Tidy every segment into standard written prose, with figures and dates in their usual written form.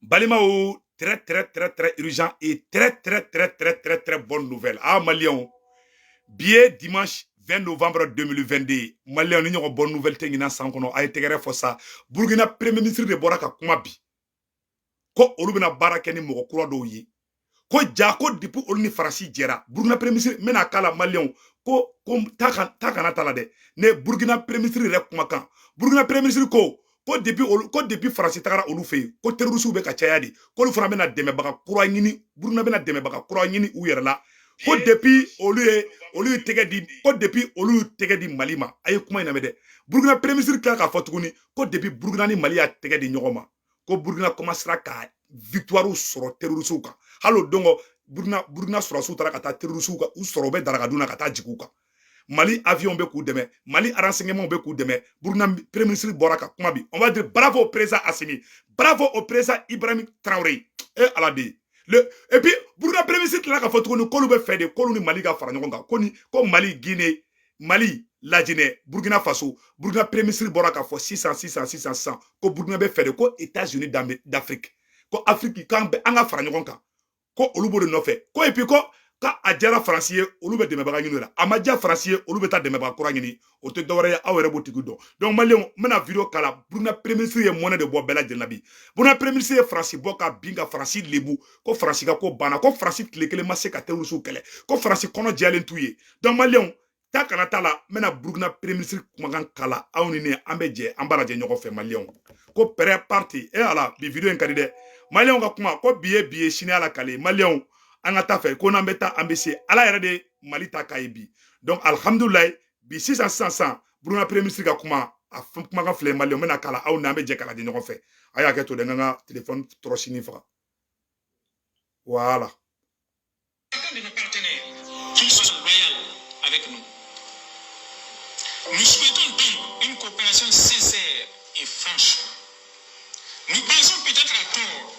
Balimaw, très très très très urgent et très très très très très très bonne nouvelle. Ah, Maliens, bi ye dimanche 20 novembre 2022. Maliens, ni ɲɔgɔn bonne nouvelle tɛ ɲinan san kɔnɔ, a ye tɛgɛrɛ fɔ sa. Burkina premier ministre de bɔra ka kuma bi. Ko olu bɛna baara kɛ ni mɔgɔ kura dɔw ye. Ko ja ko depuis olu ni Faransi jɛra. Burkina premier ministre n bɛna k'a la Maliens ko ko ta kana ta la dɛ. Ne Burkina premier ministre yɛrɛ kumakan. Burkina premier ministre ko depuis olu ko depuis Faransi tagara olu fɛ yen ko terroriste bɛ ka caya de, k'olu fana bɛna dɛmɛbaga kura ɲini, Burkina bɛna dɛmɛbaga kura ɲini u yɛrɛ la, ko depuis olu ye tɛgɛ di, ko depuis olu ye tɛgɛ di Mali ma. A ye kuma in lamɛn dɛ. Burkina premier ministre tila k'a fɔ tuguni ko depuis Burkina ni Mali y'a tɛgɛ di ɲɔgɔn ma, ko Burkina commencera ka victoire sɔrɔ terroriste kan. Hali o don Burkina sɔrɔsiw taara ka taa terroriste kan, u sɔrɔ u bɛ daraka dun na ka taa jigin u kan. Mali avion bɛ k'u dɛmɛ, Mali renseignement bɛ k'u dɛmɛ. Burkina premier ministre bɔra ka kuma bi. On va dire bravo au président Assimi, bravo au président Ibrahim Traoré. E Ala de le. Et puis Burkina premier ministre tilala k'a fɔ tuguni k'olu bɛ fɛ de k'olu ni Mali ka fara ɲɔgɔn kan, ko ni ko Mali, Guinée, Mali, Lajinɛ, Burkina Faso. Burkina premier ministre bɔra k'a fɔ sisan sisan sisan sisan ko Burkina bɛ fɛ de ko États-Unis d'Afrique, ko Afrique k'an bɛ an ka fara ɲɔgɔn kan, ko olu b'o de nɔfɛ. Ko et puis ko ka a diyara Faransi ye, olu bɛ dɛmɛbaga ɲini la, a ma diya Faransi ye, olu bɛ taa dɛmɛbaga kura ɲini. O tɛ dɔwɛrɛ ye, aw yɛrɛ b'o tigi dɔn. Donc Maliyɛnw, n bɛna vidéo kala. Burkina premier ministre ye mɔnɛ de bɔ bɛɛ lajɛlen na bi. Burkina premier ministre ye Faransi bɔ ka bin, ka Faransi lebu, ko Faransi ka ko banna, ko Faransi tile kelen ma se ka terroriste kɛlɛ, ko Faransi kɔnɔ jɛlen t'u ye. Donc Maliyɛnw, taa kana t'a la, n bɛna Burkina premier ministre kumakan kala, aw ni ne an bɛ jɛ an b'a lajɛ ɲɔgɔn fɛ. Maliyɛnw, ko pɛrɛ parti. E Ala, bi vidéo in ka di dɛ. Maliyɛnw ka kuma ko bi ye bi ye, sini Ala kale. Maliyɛnw, an ka taa fɛ ko n'an bɛ taa an bɛ se. Ala yɛrɛ de Mali ta k'a ye bi. Donc alhamdulilayi, bi sisan sisan sisan Burkina premier ministre ka kuma, a kumakan filɛ. Maliyɛnw, n bɛna kala, aw n'an bɛ jɛ k'a lajɛ ɲɔgɔn fɛ. A y'a kɛ to dɛ, n ka n ka téléphone tɔrɔsinin faga. Voilà. Chacun de nos partenaires, qu'ils soient loyaux avec nous. Nous souhaitons donc une coopération sincère et franche. Nous pensons peut-être à tort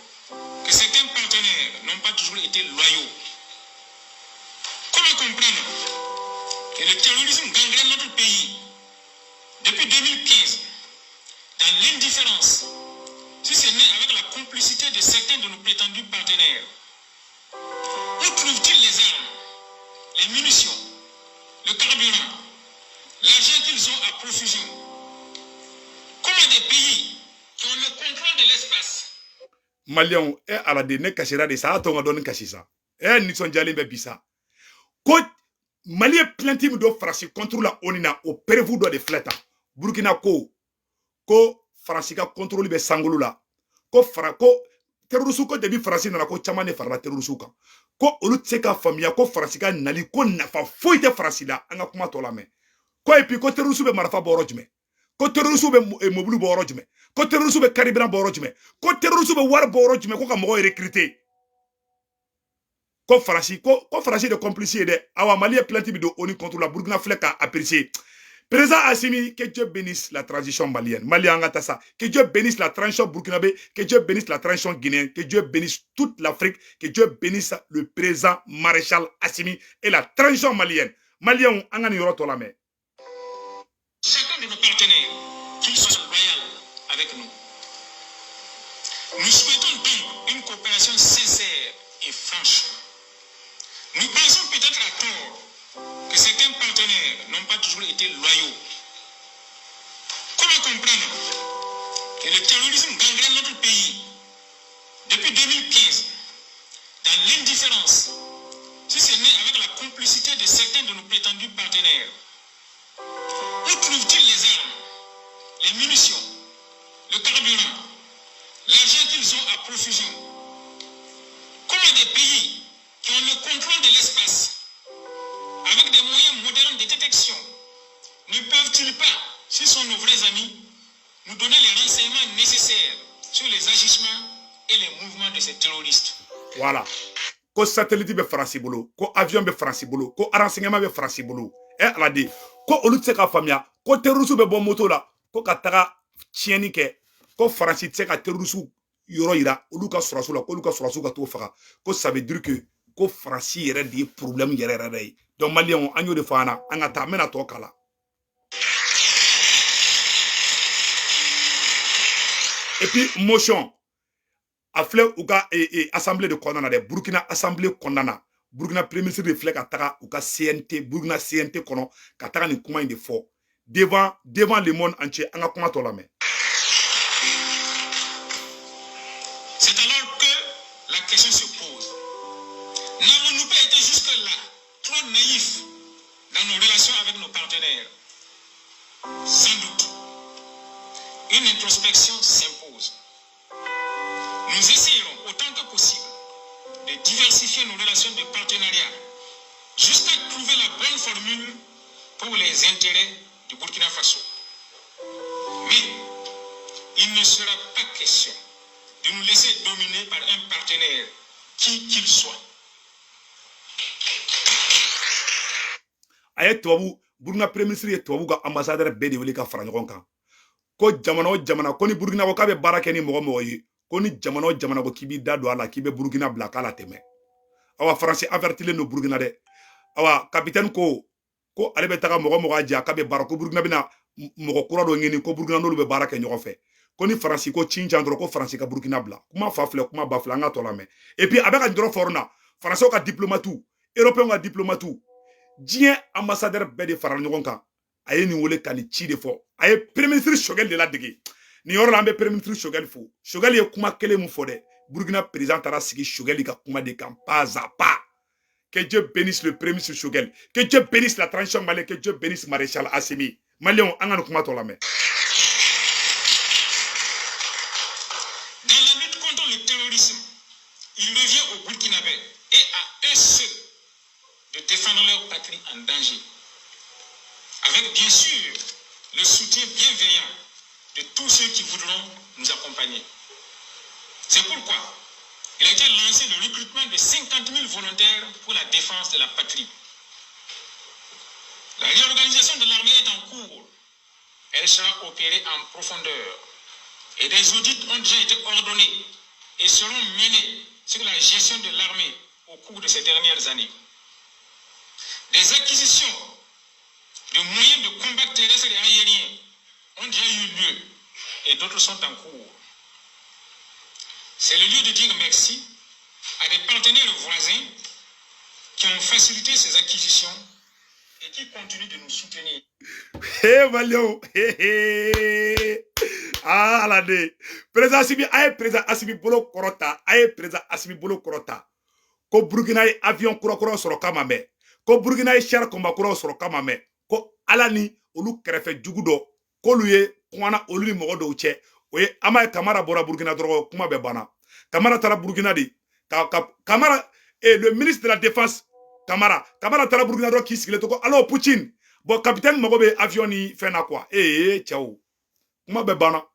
que certains partenaires n'ont pas toujours été loyaux. Comment comprendre que le terrorisme gangrène notre pays depuis 2015 dans l'indifférence, si ce n'est avec la complicité de certains de nos prétendus partenaires? Où trouvent-ils les armes, les munitions, le carburant, l'argent qu'ils ont à profusion? Comment des pays qui ont le contrôle de l'espace? Maliyɛnw, e Ala de, ne kasira de sa, a to n ka dɔɔni kasi sa. E nisɔndiyalen bɛ bi sa ko Mali ye plainte min don Faransi contre la ONU na, o preuve dɔ de filɛ tan. Burkina ko Faransi ka contrôle bɛ sankolo la, ko fara ko terroriste, ko depuis Faransi nana, ko caman de farala terroriste kan, ko olu tɛ se ka faamuya ko Faransi ka nali ko nafa foyi tɛ Faransi la. An ka kuma tɔ lamɛn. Ko et puis ko terroriste bɛ marifa bɔ yɔrɔ jumɛn, ko terroriste bɛ mobili bɔ yɔrɔ jumɛn, ko terroriste bɛ carburant bɔ yɔrɔ jumɛn, ko terroriste bɛ wari bɔ yɔrɔ jumɛn, ko ka mɔgɔw recruter, ko Faransi ko Faransi de complice ye dɛ. Awa, Mali ye plainte min don ONU contre la, Burkina filɛ k'a apprécier. Président Assimi, que Dieu bénisse la transition malienne. Malien an ka taa sa. Que Dieu bénisse la transition burkinabé, que Dieu bénisse la transition guinéenne, que Dieu bénisse toute l'Afrique, que Dieu bénisse le président maréchal Assimi et la transition malienne. Maliens, an ka nin yɔrɔ tɔ lamɛn. Chacun de nos partenaires, qu'ils soient loyaux avec nous. Nous souhaitons donc une coopération sincère et franche. Nous pensons peut-être à tort que certains partenaires n'ont pas toujours été loyaux. Comment comprendre que le terrorisme gangrène notre pays depuis 2015 dans l'indifférence, si ce n'est avec la complicité de certains de nos prétendus partenaires? Où trouvent-ils les armes, les munitions, le carburant, l'argent qu'ils ont à profusion? Comment des pays qui ont le contrôle de l'espace, avec des moyens modernes de détection, ne peuvent-ils pas, s'ils sont nos vrais amis, nous donner les renseignements nécessaires sur les agissements et les mouvements de ces terroristes? Voilà. Ko satellite bɛ Faransi bolo, ko avion bɛ Faransi bolo, ko renseignement bɛ Faransi bolo. E Ala de, ko olu tɛ se k'a faamuya ko terroriste bɛ bɔ moto la ko ka taga tiɲɛni kɛ, ko Faransi tɛ se ka terroriste yɔrɔ yira olu ka sɔrɔsiw la, k'olu ka sɔrɔsiw ka t'o faga. Ko ça veut dire que ko Faransi yɛrɛ de ye problème yɛrɛ yɛrɛ ye. Donc Maliyɛnw, an y'o de fɔ an na, an ka taa, n bɛna tɔ kala. Et puis motion A filɛ u ka assemblée de kɔnɔna na dɛ, Burkina assemblée kɔnɔna na. Burkina premier ministre de filɛ ka taga u ka CNT, Burkina CNT kɔnɔ, ka taga nin kuma in de fɔ devant le monde entier. An ka kuma tɔ lamɛn. C'est alors que la question se pose. N'avons-nous pas été jusque-là trop naïfs dans nos relations avec nos partenaires? Sans doute. Une introspection s'impose. Nous essayerons autant que possible de diversifier nos relations de partenariat jusqu'à trouver la bonne formule pour les intérêts du Burkina Faso. Mais il ne sera pas question de nous laisser dominer par un partenaire, qui qu'il soit. A ye tubabu, Burkina premier ministre ye tubabu ka ambassadeur bɛɛ de wele ka fara ɲɔgɔn kan, ko jamana o jamana, ko ni Burkina ko k'a bɛ baara kɛ ni mɔgɔ mɔgɔ ye, ko ni jamana o jamana ko k'i b'i da don a la, k'i bɛ Burkina bila k'a la tɛmɛ. Awa, Faransi avertilen don Burkina dɛ. Awa, capitaine ko ko ale bɛ taga mɔgɔ mɔgɔ ja k'a bɛ baara, ko Burkina bɛna mɔgɔ kura dɔ ɲini, ko Burkina n'olu bɛ baara kɛ ɲɔgɔn fɛ, ko ni Faransi ko cin can dɔrɔn, ko Faransi ka Burkina bila. Kuma fa filɛ, kuma ba filɛ, an ka tɔ lamɛn. Et puis a bɛ ka nin dɔrɔn fɔ yɔrɔ na, Faransiw ka diplomate, Européens ka diplomate, diɲɛ ambassadeur bɛɛ de farala ɲɔgɔn kan. A ye nin wele ka nin ci de fɔ. A ye premier ministre Choguel de ladege nin yɔrɔ la. An bɛ premier ministre Choguel fo. Choguel ye kuma kelen mun fɔ dɛ, Burkina président taara sigi Choguel ka kuma de kan pas à pas. Que Dieu bénisse le premier ministre Choguel, que Dieu bénisse la transition malienne, que Dieu bénisse Maréchal Assimi. Maliens, an ka nin kuma tɔ lamɛn. Dans la lutte contre le terrorisme, il revient aux Burkinabés et à eux seuls de défendre leur patrie en danger. Avec bien sûr le soutien bienveillant de tous ceux qui voudront nous accompagner. C'est pourquoi il a été lancé le recrutement de 50 000 volontaires pour la défense de la patrie. La réorganisation de l'armée est en cours. Elle sera opérée en profondeur. Et des audits ont déjà été ordonnés et seront menés sur la gestion de l'armée au cours de ces dernières années. Des acquisitions de moyens de combat terrestres et aériens ont déjà eu lieu et d'autres sont en cours. C'est le lieu de dire merci à des partenaires voisins qui ont facilité ces acquisitions et qui continuent de nous soutenir. Hey, Maliens, hey, hey. Ah, ala de président Assimi, a ye président Assimi bolo kɔrɔta, a ye président Assimi bolo kɔrɔta, ko Burkina ye avion kura kuraw sɔrɔ kama mɛn, ko Burkina ye char combat kuraw sɔrɔ kama mɛn, ko ala ni olu kɛrɛfɛ jugu dɔ k'olu ye kumana olu ni mɔgɔ dɔw cɛ. O ye an b'a ye, Kamara bɔra Burkina dɔrɔn, kuma bɛɛ banna. Kamara taara Burkina de ka Kamara et le ministre de la défense Kamara, Kamara taara Burkina dɔrɔn k'i sigilen to ko allo Poutine, bon capitaine mago bɛ avion ni fɛn na quoi. Ee cɛw, kuma bɛɛ banna.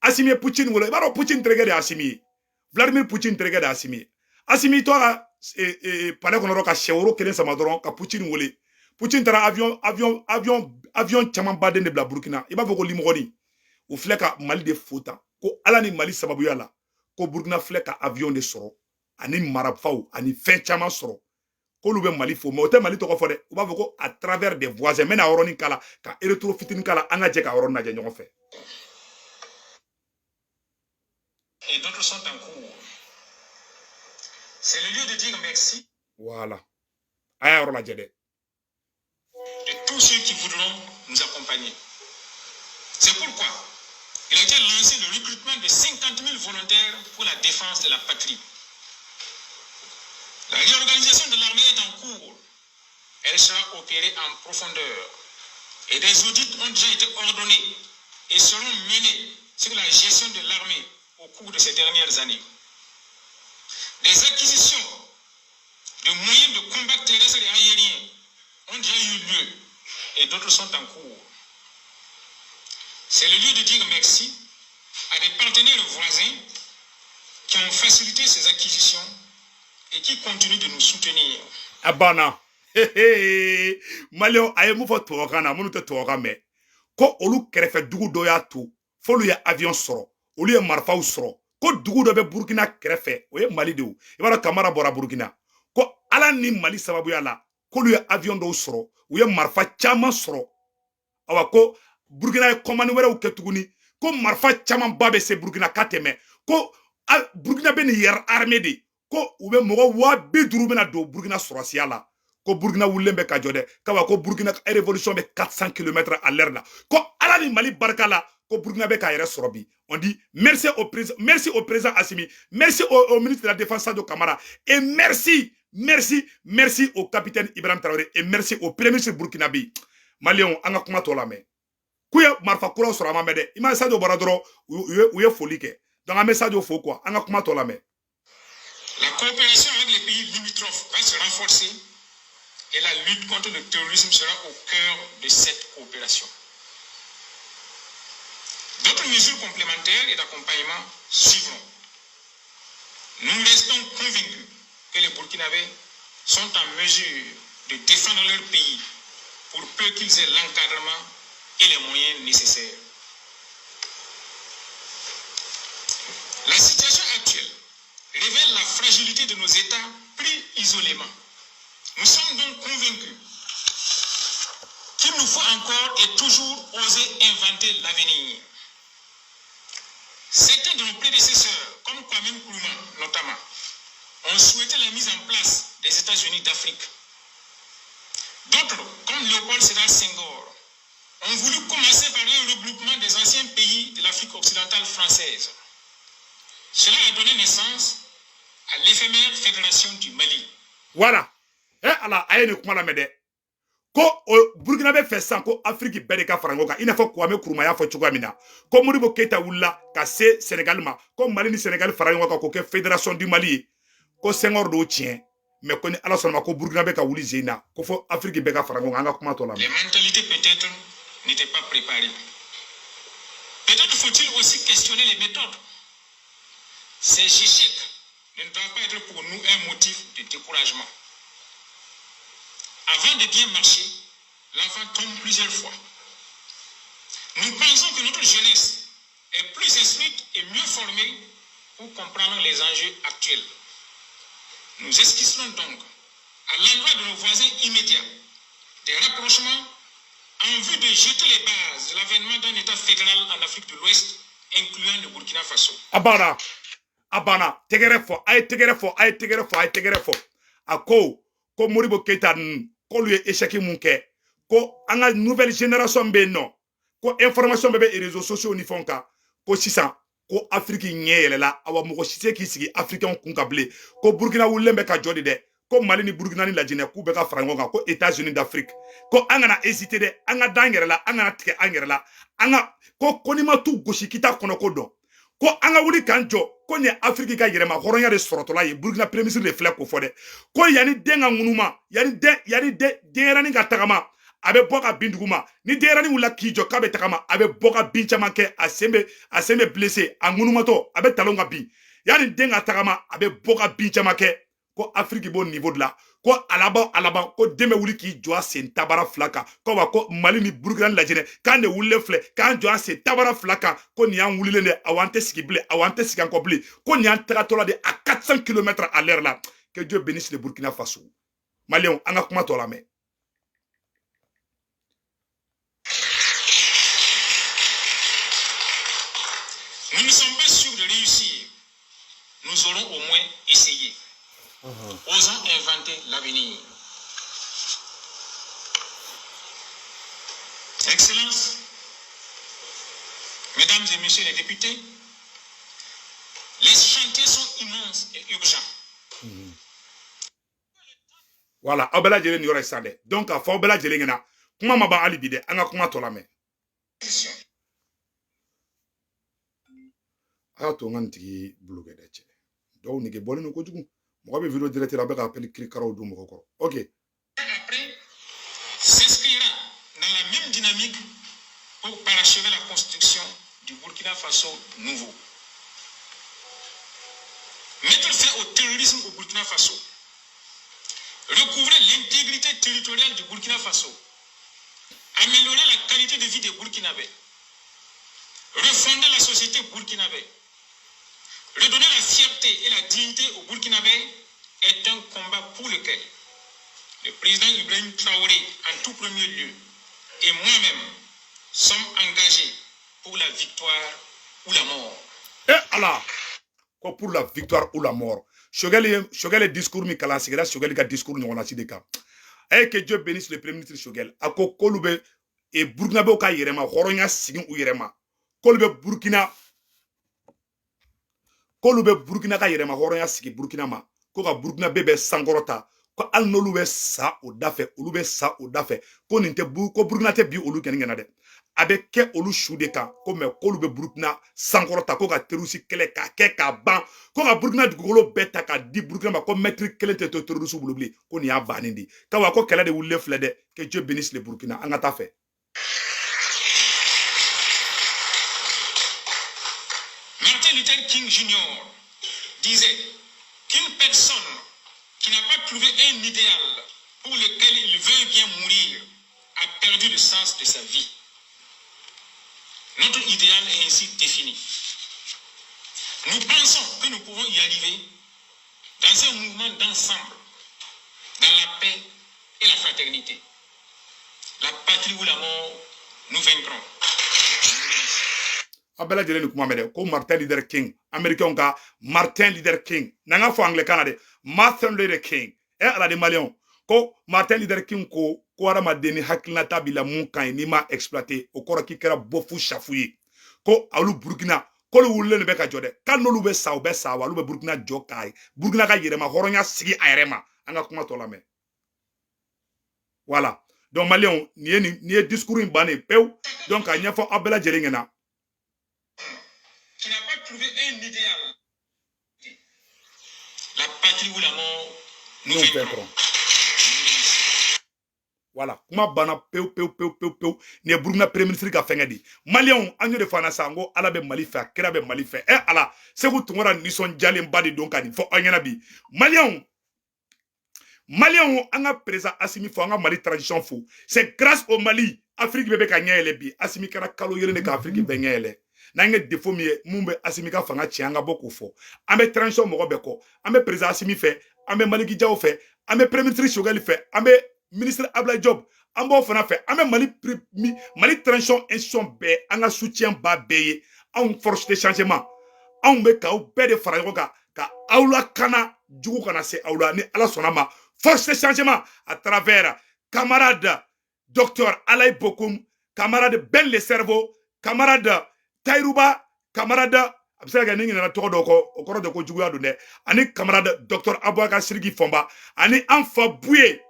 Assimi ye Poutine wele, i b'a dɔn Poutine terikɛ de ye Assimi ye, Vladimir Poutine terikɛ de ye Assimi ye. Assimi to a ka palais kɔnɔ dɔrɔn ka sɛworo kelen sama dɔrɔn ka Poutine wele. Poutine taara avion caman baden de bila Burkina, i b'a fɔ ko limɔgɔnin. U filɛ ka Mali de fo tan, ko ala ni Mali sababuya la, ko Burkina filɛ ka avion de sɔrɔ ani marafaw ani fɛn caman sɔrɔ, k'olu bɛ Mali fo, mais o tɛ Mali tɔgɔ fɔ dɛ. U b'a fɔ ko à travers des voisins. N bɛna yɔrɔnin k'a la, ka rétro fitinin k'a la, an ka jɛ ka yɔrɔ lajɛ ɲɔgɔn fɛ. Et d'autres sont en cours. C'est le lieu de dire merci. Voilà. A y'a yɔrɔ lajɛ dɛ. De tous ceux qui voudront nous accompagner. C'est pourquoi il a été lancé le recrutement de 50 000 volontaires pour la défense de la patrie. La réorganisation de l'armée est en cours. Elle sera opérée en profondeur. Et des audits ont déjà été ordonnés et seront menés sur la gestion de l'armée au cours de ces dernières années. Des acquisitions de moyens de combat terrestres et aériens ont déjà eu lieu et d'autres sont en cours. C'est le lieu de dire merci à des partenaires voisins qui ont facilité ces acquisitions et qui continuent de nous soutenir. A banna. Maliyɛnw, a ye mun fɔ tubabukan na, minnu tɛ tubabukan mɛn, ko olu kɛrɛfɛ dugu dɔ y'a to f'olu ye avion sɔrɔ, olu ye marifaw sɔrɔ, ko dugu dɔ bɛ Burkina kɛrɛfɛ, o ye Mali de ye. I b'a dɔn Kamara bɔra Burkina, ko ala ni Mali sababuya la, k'olu ye avion dɔw sɔrɔ, u ye marifa caman sɔrɔ. Awa, ko Burkina ye commande wɛrɛw kɛ tuguni, ko marifa camanba bɛ se Burkina ka tɛmɛ ko Burkina bɛ nin yɛrɛ armée de ko u bɛ mɔgɔ 50 000 bɛna don Burkina sɔrɔsiya la ko Burkina wulilen bɛ ka jɔ dɛ kaba ko Burkina révolution bɛ 400 km à l'heure la ko Ala ni Mali barika la ko Burkina bɛ k'a yɛrɛ sɔrɔ bi. On dit merci au président, merci au président Assimi, merci au ministre de la Défense Sadio Kamara et merci, merci, merci au capitaine Ibrahim Traoré et merci au premier ministre burkinabé. Maliyɛnw, an ka kuma tɔ lamɛn. K'u ye marifa kuraw sɔrɔ a ma mɛn dɛ. I ma Sadio bɔra dɔrɔn u ye foli kɛ. Donc an bɛ Sadio fo quoi. An ka kuma tɔ lamɛn. La coopération avec les pays limitrophes va se renforcer et la lutte contre le terrorisme sera au cœur de cette coopération. D'autres mesures complémentaires et d'accompagnement suivront. Nous restons convaincus que les Burkinabés sont en mesure de défendre leur pays pour peu qu'ils aient l'encadrement et les moyens nécessaires. La situation actuelle révèle la fragilité de nos États pris isolément. Nous sommes donc convaincus qu'il nous faut encore et toujours oser inventer l'avenir. Certains de nos prédécesseurs, comme Kwame Nkrumah notamment, ont souhaité la mise en place des États-Unis d'Afrique. D'autres, comme Léopold Sédar Senghor, ont voulu commencer par un regroupement des anciens pays de l'Afrique occidentale française. Cela a donné naissance à l'éphémère Fédération du Mali. Voilà. Eh ala a ye nin kuma lamɛn dɛ. Ko Burkina bɛ fɛ sisan ko Afrique bɛɛ de ka fara ɲɔgɔn kan i n'a fɔ Kwame Nkrumah y'a fɔ cogoya min na ko Modibo Keita wulila ka se Sénégal ma ko Mali ni Sénégal fara ɲɔgɔn kan k'o kɛ Fédération du Mali ye ko Senghor d'o tiɲɛ mais ko ni Ala sɔnna ma ko Burkina bɛ ka wuli zen na ko fɔ Afrique bɛɛ ka fara ɲɔgɔn kan. An ka kuma tɔ lamɛn. Les mentalités peut-être n'étaient pas préparées. Peut-être faut-il aussi questionner les méthodes. Ces échecs ne doivent pas être pour nous un motif de découragement. Avant de bien marcher, l'enfant tombe plusieurs fois. Nous pensons que notre jeunesse est plus instruite et mieux formée pour comprendre les enjeux actuels. Nous esquisserons donc, à l'endroit de nos voisins immédiats, des rapprochements en vue de jeter les bases de l'avènement d'un État fédéral en Afrique de l'Ouest, incluant le Burkina Faso. A banna, a banna. Tɛgɛrɛ fɔ, a ye tɛgɛrɛ fɔ, a ye tɛgɛrɛ fɔ, a ye tɛgɛrɛ fɔ. A ko ko Modibo Keita ninnu k'olu ye échec mun kɛ ko an ka nouvelle génération bɛ yen nɔ ko information bɛɛ bɛ réseaux sociaux ni fɛnw kan ko sisan ko Afrique ɲɛ yɛlɛla awa mɔgɔ si tɛ k'i sigi africain kun kan bilen ko Burkina wulilen bɛ ka jɔ de dɛ ko Mali ni Burkina ni Lajinɛ k'u bɛ ka fara ɲɔgɔn kan ko États-Unis d'Afrique ko an kana hésiter dɛ an ka d'an yɛrɛ la an kana tigɛ an yɛrɛ la an ka ko n'i ma t'u gosi k'i t'a kɔnɔ ko dɔn ko an ka wuli k'an jɔ ko nin ye Afrique ka yɛrɛma hɔrɔnya de sɔrɔtɔla ye. Burkina premier ministre de filɛ k'o fɔ dɛ ko yanni den ka ŋunuma yanni den yanni den denyɛrɛnin ka tagama a bɛ bɔ ka bin duguma ni denyɛrɛnin wulila k'i jɔ k'a bɛ tagama a bɛ bɔ ka bin caman kɛ a sen bɛ blessé a ŋunumatɔ a bɛ talon ka bin yanni den ka tagama a bɛ bɔ ka bin caman kɛ ko Afrique b'o niveau de la ko a laban ko den bɛ wuli k'i jɔ a sen tabara fila kan ko wa ko Mali ni Burkina ni Lajinɛ k'an de wulilen filɛ k'an jɔ an sen tabara fila kan ko nin y'an wulilen de awɔ an tɛ sigi bilen awɔ an tɛ sigi an kɔ bilen ko nin y'an tagatɔla de à 400 km à l'heure la. Que Dieu bénisse le Burkina Faso. Maliyɛnw, an ka kuma tɔ lamɛn. Nous ne sommes pas sûrs de réussir. Nous aurons au moins essayé. Osons inventer l'avenir. Excellences, Mesdames et Messieurs les députés, les chantiers sont immenses et urgents. Voilà, aw bɛɛ lajɛlen nin yɔrɔ ye sisan dɛ. Donc k'a fɔ aw bɛɛ lajɛlen ɲɛna kuma ma ban hali bi dɛ, an ka kuma tɔ lamɛn. A y'a to n ka nin tigi bolo kɛ dɛ cɛ. Dɔw nege bɔlen don kojugu. Mɔgɔ bɛ vidéo direct la a bɛ ka appel kirikaraw dun mɔgɔ kɔrɔ. Ok. Après, s'inscrira dans la même dynamique pour parachever la construction du Burkina Faso nouveau. Mettre fin au terrorisme au Burkina Faso. Recouvrer l'intégrité territoriale du Burkina Faso. Améliorer la qualité de vie des Burkinabés. Refonder la société burkinabé. Redonner la fierté et la dignité aux Burkinabés est un combat pour lequel le président Ibrahim Traoré, en tout premier lieu, et moi-même sommes engagés pour la victoire ou la mort. Eh Allah! Ko pour la victoire ou la mort. Choguel ye discours min kalan, a sigira Choguel ka discours ɲɔgɔnna si de kan. Eh, que Dieu bénisse le premier ministre Choguel. A ko k'olu bɛ Burkinabéw ka yɛrɛma hɔrɔnya sigi u yɛrɛ ma. K'olu bɛ Burkina ka yɛrɛma hɔrɔnya sigi Burkina ma. Ko ka Burkinabé bɛ sankɔrɔta. Ko hali n'olu bɛ sa o da fɛ, olu bɛ sa o da fɛ. Ko nin tɛ, ko Burkina tɛ bi olu kɛni ɲɛna dɛ. A bɛ kɛ olu su de kan. Ko mɛ k'olu bɛ Burkina sankɔrɔta, ko ka terroriste kɛlɛ k'a kɛ k'a ban, ko ka Burkina dugukolo bɛɛ ta k'a di Burkina ma, ko mɛtiri kelen tɛ to terroriste bolo bilen. Ko nin y'a bannen de ye. Kawa ko kɛlɛ de wulilen filɛ dɛ. Que Dieu bénisse le Burkina. An ka taa fɛ. Martin Luther King Jr. disait qu'une personne qui n'a pas trouvé un idéal pour lequel il veut bien mourir a perdu le sens de sa vie. Notre idéal est ainsi défini. Nous pensons que nous pouvons y arriver dans un mouvement d'ensemble, dans la paix et la fraternité. La patrie ou la mort, nous vaincrons. A bɛɛ lajɛlen ni kuma mɛn dɛ, ko Martin Luther King, américain ka Martin Luther King, n'an ka fɔ anglais kan na dɛ, Martin Luther King. E ala de maliyɛnw, ko Martin Luther King ko ko hadamaden ni hakilinata b'i la mun ka ɲi, n'i ma exploité, o kɔrɔ k'i kɛra bɔfu safu ye. Ko olu Burkina, k'olu wulilen de bɛ ka jɔ dɛ, k'ali n'olu bɛ sa, u bɛ sa wa, olu bɛ Burkina jɔ k'a ye Burkina ka yɛrɛma hɔrɔnya sigi a yɛrɛ ma. An ka kuma tɔ lamɛn. Voilà, donc maliyɛnw, nin ye discours in bannen pewu. Donc k'a ɲɛfɔ aw bɛɛ lajɛlen ɲɛna. Qui n'a pas trouvé un idéal. La patrie ou la mort, nous vaincrons. Voilà, kuma banna pewu pewu pewu pewu pewu. Nin ye Burkina premier ministre ka fɛngɛ de ye. Maliyɛnw, an y'o de fɔ an na sa, n ko Ala bɛ Mali fɛ, a kira bɛ Mali fɛ. Ɛ Ala, Sekou Tounkara nisɔndiyalenba de don ka nin fɔ aw ɲɛna bi. Maliyɛnw, an ka président Assimi fo, an ka Mali transition fo. C'est grâce au Mali Afrique bɛɛ bɛ ka ɲɛ yɛlɛ bi. Assimi kɛra kalo yelen de ka Afrique bɛɛ ɲɛ yɛlɛ. N'an ye défaut min ye, mun bɛ Assimi ka fanga tiɲɛ, an ka bɔ k'o fɔ. An bɛ transition mɔgɔ bɛɛ kɔ. An bɛ président Assimi fɛ, an bɛ Maliki Diaw fɛ, an bɛ premier ministre Choguel fɛ, an bɛ ministre Abdoulaye Diop, an b'o fana fɛ. An bɛ Mali transition institution bɛɛ, an ka soutien ba bɛɛ ye. Anw force de changement, anw bɛ k'aw bɛɛ de fara ɲɔgɔn kan ka aw lakana, jugu kana se aw la. Ni Ala sɔnna ma, force de changement à travers camarade docteur Alaye Bokoum, camarade Ben le Cerveau, camarade Tayiruba, camarade, a bɛ se ka kɛ ni ɲinɛna tɔgɔ dɔw kɔ, o kɔrɔ de ko juguya don dɛ, ani camarade docteur Aboubacar Sidiki Fɔnba, ani an fa Buye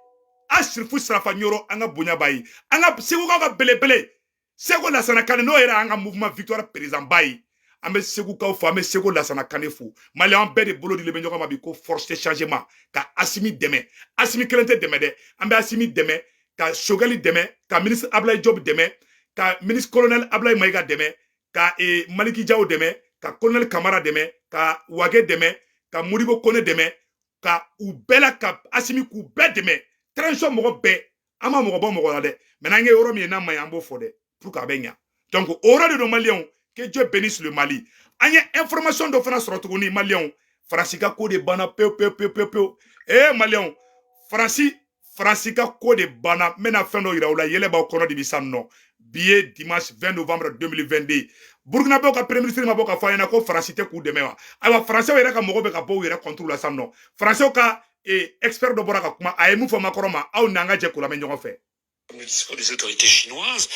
Asirifu Sarafa Ɲoro, an ka bonya b'a ye. An ka Segukaw ka belebele Seko Lasana Kane, n'o yɛrɛ an ka mouvement victoire président ba ye. An bɛ Segukaw fo, an bɛ Seko Lasana Kane fo. Maliyɛn bɛɛ de bolo dilen bɛ ɲɔgɔn ma bi ko force de changement ka Assimi dɛmɛ. Assimi kelen tɛ dɛmɛ dɛ, an bɛ Assimi dɛmɛ ka Choguel dɛmɛ, ka ministre Abdoulaye Diop dɛmɛ, ka ministre colonel Abdoulaye Maïga dɛmɛ, ka Maliki Diaw dɛmɛ, ka colonel Kamara dɛmɛ, ka Wage dɛmɛ, ka Modibo Kone dɛmɛ, ka u bɛɛ la ka Assimi k'u bɛɛ dɛmɛ. Transition mɔgɔ bɛɛ, an ma mɔgɔ bɔ mɔgɔ la dɛ, mais n'an ye yɔrɔ min ye n'a ma ɲi, an b'o fɔ dɛ, pour que a bɛ ɲa. Donc o yɔrɔ de don maliyɛnw, que Dieu bénisse le Mali. An ye information dɔ fana sɔrɔ tuguni maliyɛnw, Faransi ka ko de banna pewu pewu pewu pewu pewu. Eh maliyɛnw, Faransi ka ko de banna. N bɛna fɛn dɔ yira u la, yɛlɛ b'aw kɔnɔ de bi sisan nɔ. Bi ye dimanche 20 novembre 2022. Burkinabéw ka premier ministre ma bɔ ka fɔ an ɲɛna ko Faransi tɛ k'u dɛmɛ wa? Ayiwa, Faransɛw yɛrɛ ka mɔgɔw bɛ ka bɔ u yɛrɛ contre la sisan nɔ. Faransɛw ka expert dɔ bɔra ka kuma, a ye mun fɔ Macron ma, aw n'an ka jɛ k'o lamɛn ɲɔgɔn fɛ. Le discours des autorités chinoises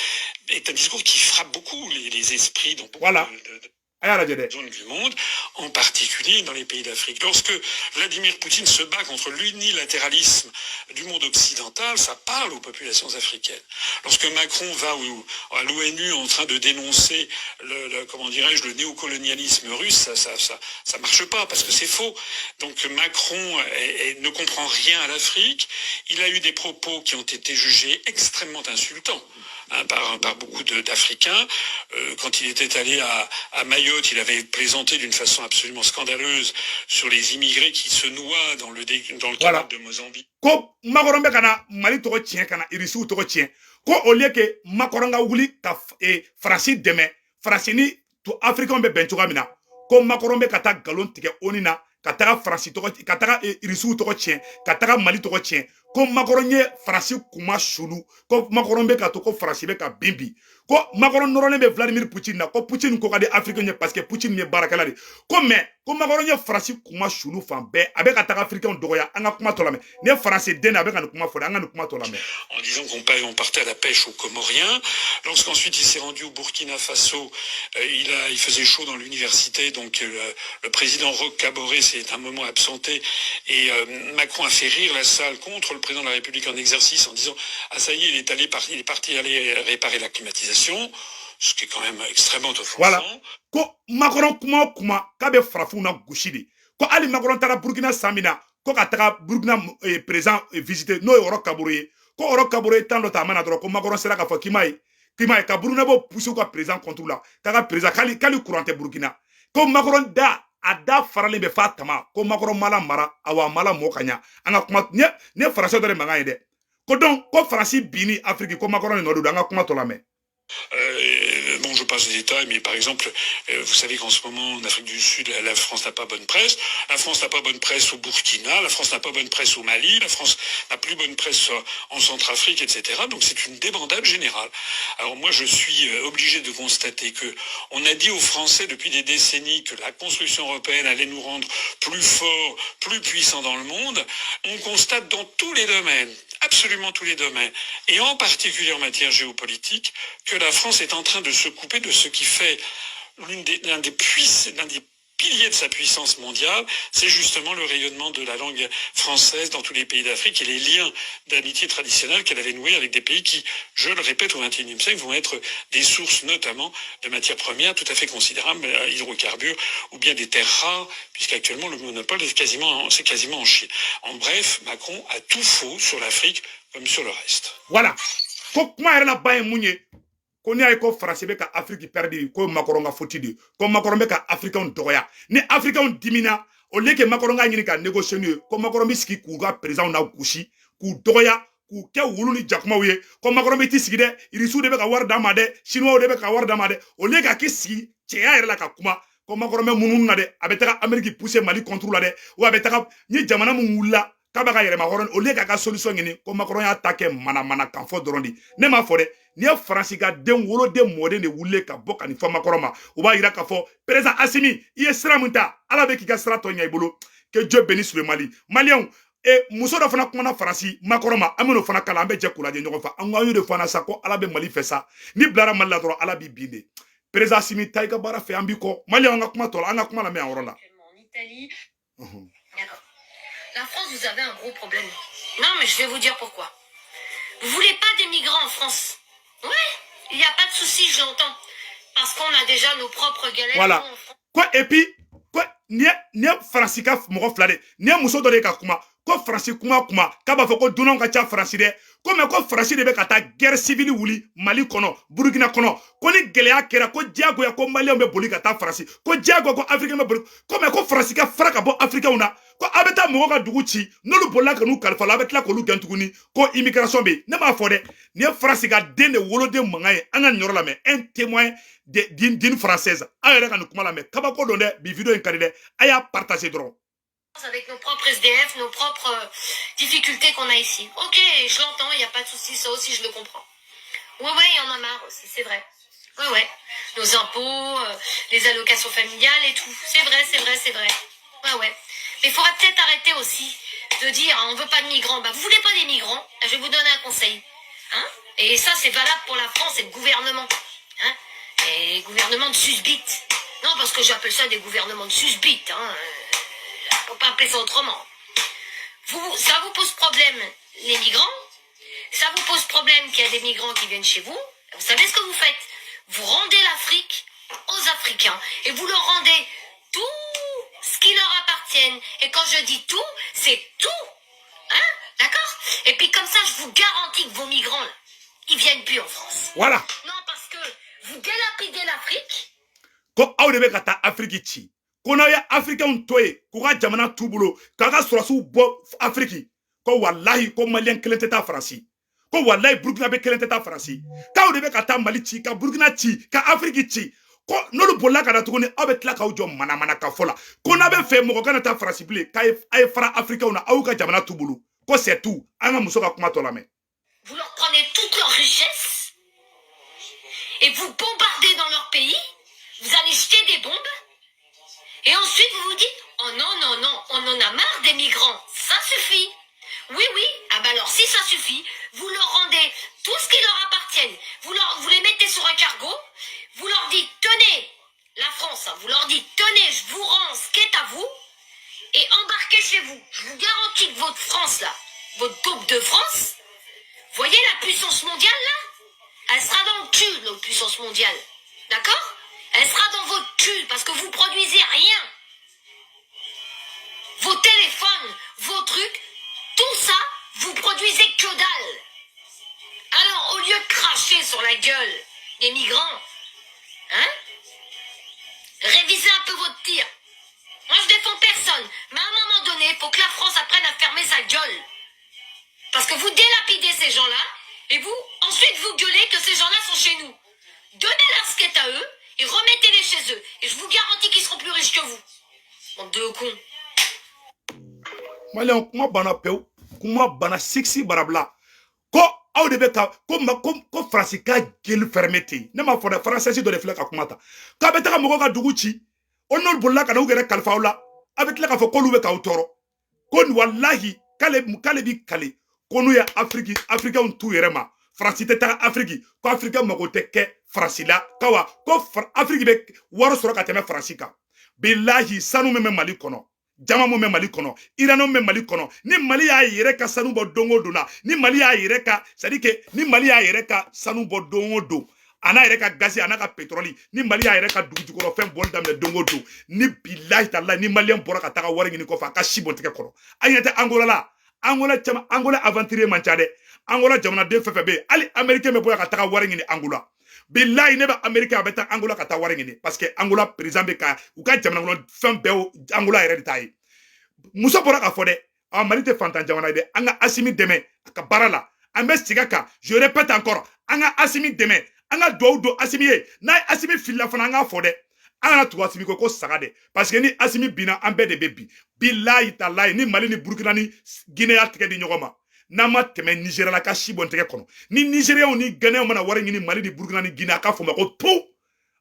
est un discours qui frappe beaucoup les esprits dans beaucoup voilà. de zones du monde, en particulier dans les pays d'Afrique. Lorsque Vladimir Poutine se bat contre l'unilatéralisme du monde occidental, ça parle aux populations africaines. Lorsque Macron va à l'ONU en train de dénoncer comment dirais-je, le néocolonialisme russe, ça marche pas parce que c'est faux. Donc Macron ne comprend rien à l'Afrique. Il a eu des propos qui ont été jugés extrêmement insultants, hein, par beaucoup d'Africains. Quand il était allé à Mayotte, il avait plaisanté d'une façon absolument scandaleuse sur les immigrés qui se noient dans le canal de Mozambique. Ko Macron bɛ ka na Mali tɔgɔ tiɲɛ, ka na Irisiw tɔgɔ tiɲɛ. Ko au lieu que Macron ka wuli ka Faransi dɛmɛ, Faransi ni Africain bɛ bɛn cogoya min na, ko Macron bɛ ka taa nkalon tigɛ ONU na, ka taga Faransi tɔgɔ, ka taga Irisiw tɔgɔ tiɲɛ, ka taga Mali tɔgɔ tiɲɛ. Ko Macron ye Faransi kuma sulu, ko Macron bɛ ka to ko Faransi bɛ ka bin bi, ko Macron nɔrɔlen bɛ Vladimir Poutine na, ko Poutine ko ka di Afrique ye parce que Poutine ye baarakɛla de ko. Mais ko Macron ye Faransi kuma sulu fan bɛɛ, a bɛ ka taga Africain dɔgɔya. An ka kuma tɔ lamɛn. Ni ye Faransi den de, a bɛ ka nin kuma fɔ dɛ. An ka nin kuma tɔ lamɛn. En disant qu'on partait à la pêche aux Comoriens. Lorsqu'ensuite il s'est rendu au Burkina Faso, il faisait chaud dans l'université, donc le président Roch Kaboré s'est un moment absenté et Macron a fait rire la salle contre le président de la République en exercice en disant: «Ah, ça y est, il est parti aller réparer la climatisation», ce qui est quand même extrêmement offensant. Voilà. Ko Macron kuma o kuma, k'a bɛ farafinw na gosi de. Ko hali Macron taara Burkina san min na, ko ka taga Burkina président visiter, n'o ye Roch Kaboré ye, ko Roch Kaboré ye temps dɔ ta a ma na dɔrɔn, ko Macron sera k'a fɔ k'i m'a ye ka Burkina bɔ pousser u ka président contre la, k'a ka président k'ale courant tɛ Burkina. Ko Macron da, a da faralen bɛ f'a tama. Ko Macron ma la mara, awa a ma la mɔ ka ɲa. An ka kuma nin ye Faransi dɔ de mankan ye dɛ. Ko donc ko Faransi binni Afrique, ko Macron de nɔ don. An ka kuma tɔ lamɛn. Bon, je passe les détails, mais par exemple, vous savez qu'en ce moment, en Afrique du Sud, la France n'a pas bonne presse. La France n'a pas bonne presse au Burkina, la France n'a pas bonne presse au Mali, la France n'a plus bonne presse en Centrafrique, etc. Donc c'est une débandade générale. Alors moi, je suis obligé de constater que on a dit aux Français depuis des décennies que la construction européenne allait nous rendre plus forts, plus puissants dans le monde. On constate dans tous les domaines, absolument tous les domaines, et en particulier en matière géopolitique, que la France est en train de se couper de ce qui fait l'un des piliers de sa puissance mondiale, c'est justement le rayonnement de la langue française dans tous les pays d'Afrique et les liens d'amitié traditionnels qu'elle avait noués avec des pays qui, je le répète, au XXIe siècle, vont être des sources notamment de matières premières tout à fait considérables, hydrocarbures ou bien des terres rares, puisqu'actuellement le monopole c'est quasiment en Chine. En bref, Macron a tout faux sur l'Afrique comme sur le reste. Voilà. Ko kuma yɛrɛ la ban ye mun ye? Ko n'i y'a ye ko Faransi bɛ ka Afiriki perdre, ko Macron ka faute de. Ko Macron bɛ ka Africain dɔgɔya. Ni Africain dimina, au lieu que Macron ka ɲini ka négocier n'u ye, ko Macron bɛ sigi k'u ka président na gosi, k'u dɔgɔya, k'u kɛ wulu ni jakumaw ye. Ko Macron bɛ t'i sigi dɛ, Irisiw de bɛ ka wari d'a ma dɛ, Chinois de bɛ ka wari d'a ma dɛ. Au lieu ka k'i sigi cɛya yɛrɛ la ka kuma, ko Macron bɛ munumunu na dɛ, a bɛ taga Amérique pousser Mali contre la dɛ, wa a bɛ taga ni jamana min wulila k'a b'a ka yɛrɛma hɔrɔn, au lieu k'a ka solution ɲini, ko Macron y'a ta kɛ manamana kan fɔ dɔrɔn de. Ne m'a fɔ dɛ. N'i ye Faransi ka den woloden mɔden de wulilen ka bɔ ka nin fɔ Macron ma, o b'a yira k'a fɔ président Assimi, i ye sira min ta, Ala bɛ k'i ka sira tɔ ɲɛ i bolo. Que Dieu bénisse le Mali. Maliyɛnw, e muso dɔ fana kumana Faransi Macron ma, an bɛn'o fana kalan, an bɛ jɛ k'o lajɛ ɲɔgɔn fɛ. An ko an y'o de fɔ an na sa, ko Ala bɛ Mali fɛ sa. Ni bilara Mali la dɔrɔn, Ala b'i bin de. Président Assimi, taa i ka baara fɛ, an b'i kɔ. Maliyɛnw, an ka kuma tɔ la, an ka kuma lamɛn a yɔrɔ la. En Italie. D'accord. La France, vous avez un gros problème. Non, mais je vais vous dire pourquoi. Vous voulez pas des migrants en France? Ouais, il n'y a pas de souci, je l'entends. Parce qu'on a déjà nos propres galères, Voilà. nous, en France. Ko et puis ko nin ye Faransi ka mɔgɔ fila de, nin ye muso dɔ de ka kuma. Ko Faransi kuma kuma, k'a b'a fɔ ko dunanw ka ca Faransi dɛ. Ko mais ko Faransi de bɛ ka taa guerre civile wuli Mali kɔnɔ, Burukina kɔnɔ. Ko ni gɛlɛya kɛra, ko diyagoya ko Maliyɛnw bɛ boli ka taa Faransi, ko diyagoya ko Africain bɛ boli. Ko mais ko Faransi ka fara ka bɔ Africainw na. Ko a bɛ taa mɔgɔw ka dugu ci, n'olu bolila ka n'u kalifa la, a bɛ tila k'olu gɛn tuguni, ko immigration bɛ yen. Ne m'a fɔ dɛ. Nin ye Faransi ka den de woloden mankan ye. An ka nin yɔrɔ lamɛn. Un témoin d'une Française. Aw yɛrɛ ka nin kuma lamɛn, kabako don dɛ. Bi vidéo in ka di dɛ, a y'a partager dɔrɔn. Avec nos propres SDF, nos propres difficultés qu'on a ici. Ok, je l'entends, il n'y a pas de souci, ça aussi je le comprends. Ouais, il y en a marre aussi, c'est vrai. Ouais. Nos impôts, les allocations familiales et tout. C'est vrai, c'est vrai, c'est vrai. Ouais. Mais il faudrait peut-être arrêter aussi de dire: «Ah, on veut pas de migrants.» Bah, vous voulez pas des migrants? Je vais vous donner un conseil. Hein? Et ça, c'est valable pour la France et le gouvernement. Hein? Et les gouvernements de susbites. Non, parce que j'appelle ça des gouvernements de susbites. Hein. Faut pas appeler ça autrement. Vous, ça vous pose problème, les migrants. Ça vous pose problème qu'il y a des migrants qui viennent chez vous. Vous savez ce que vous faites? Vous rendez l'Afrique aux Africains. Et vous leur rendez tout ce qui leur appartient. Et quand je dis tout, c'est tout. Hein? D'accord? Et puis comme ça, je vous garantis que vos migrants, là, ils viennent plus en France. Voilà. Non, parce que vous dilapidez l'Afrique. Ko aw de bɛ ka taa Afiriki ci. Ko n'aw ye Africainw to yen k'u ka jamana t'u bolo, k'a ka sɔrɔsiw bɔ Afiriki, ko walahi ko Maliyɛn kelen tɛ taa Faransi, ko walahi Burukina bɛ kelen tɛ taa Faransi. K'aw de bɛ ka taa Mali ci, ka Burukina ci, ka Afiriki ci. Ko n'olu bolila ka na tuguni, aw bɛ tila k'aw jɔ manamana ka fɔ la ko n'a bɛ fɛ mɔgɔ kana taa Faransi bilen, k'a ye a ye fara Africainw na, aw ka jamana t'u bolo. Ko c'est tout. An ka muso ka kuma tɔ lamɛn. Vous leur prenez toute leur richesse et vous bombardez dans leur pays. Vous allez jeter des bombes. Et ensuite, vous vous dites, oh non, non, non, on en a marre des migrants. Ça suffit. Oui, oui. Ah bah alors, si ça suffit, vous leur rendez tout ce qui leur appartient. Vous les mettez sur un cargo. Vous leur dites, tenez, la France, hein, vous leur dites, tenez, je vous rends ce qui est à vous et embarquez chez vous. Je vous garantis que votre France, là, votre taupe de France, voyez la puissance mondiale, là? Elle sera dans le cul, notre puissance mondiale. D'accord? Elle sera dans votre cul parce que vous produisez rien. Vos téléphones, vos trucs, tout ça, vous produisez que dalle. Alors, au lieu de cracher sur la gueule des migrants, hein, révisez un peu votre tir. Moi, je défends personne. Mais à un moment donné, il faut que la France apprenne à fermer sa gueule. Parce que vous délapidez ces gens-là, et vous, ensuite, vous gueulez que ces gens-là sont chez nous. Donnez-leur ce qui est à eux, et remettez-les chez eux. Et je vous garantis qu'ils seront plus riches que vous. Bande de cons. Maliyɛnw, kuma banna pewu, kuma banna siksi barabila. Ko aw de bɛ ka ko ma ko Faransi ka gueule fermée ten. Ne m'a fɔ dɛ, Faransɛsi dɔ de filɛ ka kuma ta k'a bɛ taga mɔgɔw ka dugu ci. O n'olu bolila ka na u yɛrɛ kalifa aw la, a bɛ tila k'a fɔ k'olu bɛ k'aw tɔɔrɔ. Ko walahi, k'ale bi kale ko n'u ye Afiriki, Afirikɛnw t'u yɛrɛ ma, Faransi tɛ taga Afiriki. Ko Afirikɛn mago tɛ kɛ Faransi la kawa. Ko Afiriki bɛ wari sɔrɔ ka tɛmɛ Faransi kan. Bilahi, sanu min bɛ Mali kɔnɔ, jama mun bɛ Mali kɔnɔ, uranium bɛ Mali kɔnɔ, ni Mali y'a yɛrɛ ka sanu bɔ don o don na, ni Mali y'a yɛrɛ ka, c'est à dire que ni Mali y'a yɛrɛ ka sanu bɔ don o don, a n'a yɛrɛ ka gazi, a n'a ka pétrole, ni Mali y'a yɛrɛ ka dugu jukɔrɔ fɛn bɔli daminɛ don o don, ni bilahi talahi, ni Maliyɛn bɔra ka taga wari ɲini kɔfɛ, a ka si bɔn tigɛ kɔrɔ. An ɲɛ tɛ Angola la? Angola caman, Angola aventurier man ca dɛ. Angola jamanaden fɛn fɛn bɛ yen, hali Américain bɛ bɔ yan ka taga wari ɲini Angola. Bilahi, ne bɛ Américain, a bɛ taa Angola ka taa wari ɲini, parce que Angola président bɛ ka u ka jamana kɔnɔ fɛn bɛɛ, Angola yɛrɛ de t'a ye. Muso bɔra k'a fɔ dɛ, a Mali tɛ fantan jamana ye dɛ. An ka Asimi dɛmɛ a ka baara la. An bɛ segin a kan, je répète encore, an ka Asimi dɛmɛ, an ka duwawu don Asimi ye. N'a ye Asimi filila fana, an k'a fɔ dɛ, an kana tugu Asimi ko saga dɛ, parce que ni Asimi binna, an bɛɛ de bɛ bin. Bilahi talahi, ni Mali ni Burukina ni Guinée y'a tigɛ di ɲɔgɔn ma, n'an ma tɛmɛ Nizeriya la ka si bɔn tɛgɛ kɔnɔ, ni Nizeriyaw ni Ghanéenw mana wari ɲini Mali ni Burukina ni Guinée, a k'a fɔ ma ko tu.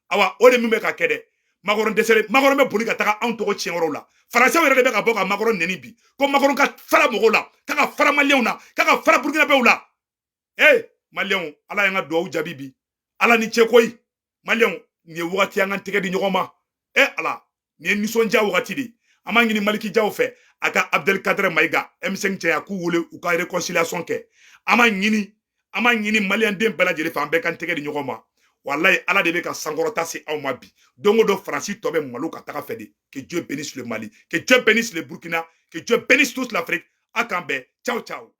Awa, o de min bɛ ka kɛ dɛ, Macron dɛsɛlen, Macron bɛ boli ka taga anw tɔgɔ tiɲɛ yɔrɔw la. Faransɛw yɛrɛ de bɛ ka bɔ ka Macron nɛni bi, ko Macron ka fara mɔgɔw la, k'a ka fara Maliyɛnw na, k'a ka fara Burukinabew la. Ee Maliyɛnw, Ala y'an ka duwawu jaabi bi. Ala ni ce koyi. Maliyɛnw, nin ye wagati an ka tɛgɛ di ɲɔgɔn ma. E Ala, nin ye nisɔndiya wagati de. An b'a ɲini Maliki Jaw fɛ, a ka Abdelkader Mayiga, M5 cɛ, a k'u wele u ka réconciliation kɛ. An b'a ɲini Maliyɛnden bɛɛ lajɛlen fɛ, an bɛɛ k'an tɛgɛ di ɲɔgɔn ma. Walayi, Ala de bɛ ka sankɔrɔta se aw ma bi. Don o don, Faransi tɔ bɛ malo ka taga fɛ de. Que Dieu bénisse le Mali, que Dieu bénisse le Burkina, que Dieu bénisse toute l'Afrique. A k'an bɛn. Ciao ciao.